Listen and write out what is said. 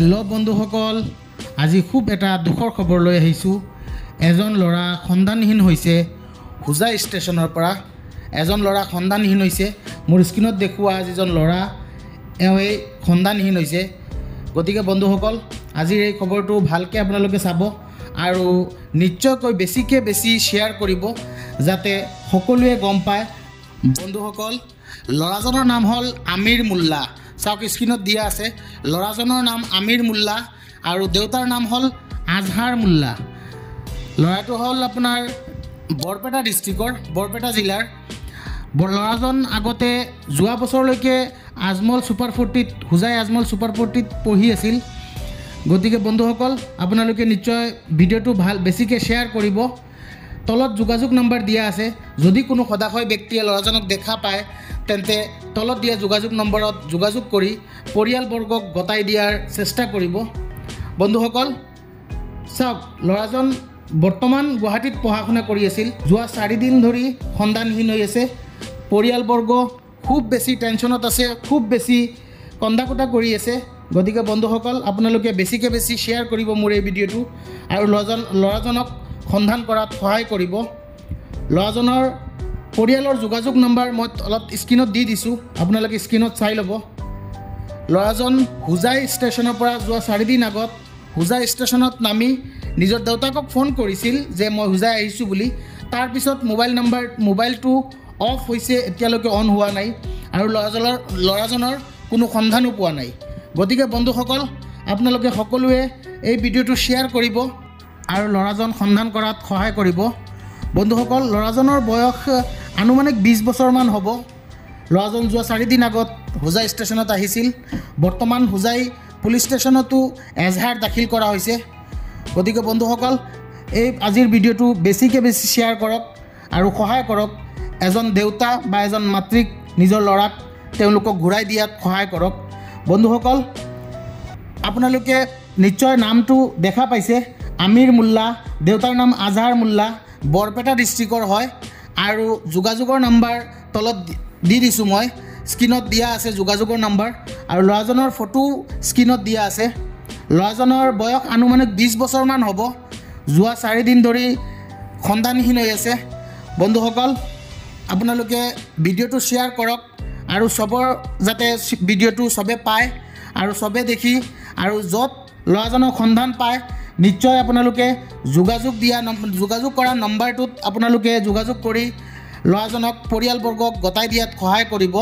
Hello' বন্ধুসকল, আজি খুব এটা দুখৰ খবৰ লৈ আহিছোঁ। এজন ল'ৰা সন্ধানহীন হৈছে হোজাই ষ্টেচনৰ পৰা। এজন ল'ৰা সন্ধানহীন হৈছে। মোৰ স্ক্ৰীণত দেখুওৱা যিজন ল'ৰা, এওঁ এই সন্ধানহীন হৈছে। গতিকে বন্ধুসকল, আজিৰ এই খবৰটো ভালকৈ আপোনালোকে চাব আৰু নিশ্চয়কৈ বেছিকৈ বেছি শ্বেয়াৰ কৰিব, যাতে সকলোৱে গম পায়। বন্ধুসকল, ল'ৰাজনৰ নাম হ'ল আমিৰ মোল্লা। চাওক, স্ক্ৰীণত দিয়া আছে। ল'ৰাজনৰ নাম আমিৰ মোল্লা আৰু দেউতাৰ নাম হ'ল আজহাৰ মোল্লা। ল'ৰাটো হ'ল আপোনাৰ বৰপেটা ডিষ্ট্ৰিক্টৰ, বৰপেটা জিলাৰ। ল'ৰাজন আগতে যোৱা বছৰলৈকে আজমল ছুপাৰ ফৰ্টিত, হোজাই আজমল ছুপাৰ ফৰ্টিত পঢ়ি আছিল। গতিকে বন্ধুসকল, আপোনালোকে নিশ্চয় ভিডিঅ'টো ভাল বেছিকৈ শ্বেয়াৰ কৰিব। তলত যোগাযোগ নম্বৰ দিয়া আছে। যদি কোনো সদাশয় ব্যক্তিয়ে ল'ৰাজনক দেখা পায়, তেন্তে তলত দিয়া যোগাযোগ নম্বৰত যোগাযোগ কৰি পৰিয়ালবৰ্গক গতাই দিয়াৰ চেষ্টা কৰিব। বন্ধুসকল চাওক, ল'ৰাজন বৰ্তমান গুৱাহাটীত পঢ়া শুনা কৰি আছিল। যোৱা 4 দিন ধৰি সন্ধানহীন হৈ আছে। পৰিয়ালবৰ্গ খুব বেছি টেনশ্যনত আছে, খুব বেছি কন্দা কটা কৰি আছে। গতিকে বন্ধুসকল, আপোনালোকে বেছিকৈ বেছি শ্বেয়াৰ কৰিব মোৰ এই ভিডিঅ'টো আৰু ল'ৰাজনক সন্ধান কৰাত সহায় কৰিব। ল'ৰাজনৰ পৰিয়ালৰ যোগাযোগ নম্বৰ মই অলপ স্ক্ৰীণত দি দিছোঁ, আপোনালোকে স্ক্ৰীণত চাই ল'ব। ল'ৰাজন হোজাই ষ্টেচনৰ পৰা যোৱা 4 দিন আগত হোজাই ষ্টেচনত নামি নিজৰ দেউতাকক ফোন কৰিছিল যে মই হোজাই আহিছোঁ বুলি। তাৰপিছত মোবাইল নম্বৰ, মোবাইলটো অফ হৈছে, এতিয়ালৈকে অন হোৱা নাই আৰু ল'ৰাজনৰ কোনো সন্ধানো পোৱা নাই। গতিকে বন্ধুসকল, আপোনালোকে সকলোৱে এই ভিডিঅ'টো শ্বেয়াৰ কৰিব আৰু ল'ৰাজন সন্ধান কৰাত সহায় কৰিব। বন্ধুসকল, ল'ৰাজনৰ বয়স আনুমানিক 20 বছৰমান হ'ব। ল'ৰাজন যোৱা 4 দিন আগত হোজাই ষ্টেচনত আহিছিল। বৰ্তমান হোজাই পুলিচ ষ্টেচনতো এজাহাৰ দাখিল কৰা হৈছে। গতিকে বন্ধুসকল, এই আজিৰ ভিডিঅ'টো বেছিকৈ বেছি শ্বেয়াৰ কৰক আৰু সহায় কৰক। এজন দেউতা বা এজন মাতৃক নিজৰ ল'ৰাক তেওঁলোকক ঘূৰাই দিয়াত সহায় কৰক। বন্ধুসকল, আপোনালোকে নিশ্চয় নামটো দেখা পাইছে, আমিৰ মোল্লা, দেউতাৰ নাম আজহাৰ মোল্লা, বৰপেটা ডিষ্ট্ৰিক্টৰ হয়। আৰু যোগাযোগৰ নাম্বাৰ তলত দি দিছোঁ মই, স্ক্ৰীণত দিয়া আছে যোগাযোগৰ নাম্বাৰ আৰু ল'ৰাজনৰ ফটো স্ক্ৰীণত দিয়া আছে। ল'ৰাজনৰ বয়স আনুমানিক 20 বছৰমান হ'ব। যোৱা 4 দিন ধৰি সন্ধানহীন হৈ আছে। বন্ধুসকল, আপোনালোকে ভিডিঅ'টো শ্বেয়াৰ কৰক আৰু চবৰ যাতে ভিডিঅ'টো চবে পায় আৰু চবে দেখি আৰু য'ত ল'ৰাজনৰ সন্ধান পায়, নিশ্চয় আপোনালোকে যোগাযোগ কৰা নম্বৰটোত আপোনালোকে যোগাযোগ কৰি ল'ৰাজনক পৰিয়ালবৰ্গক গতাই দিয়াত সহায় কৰিব।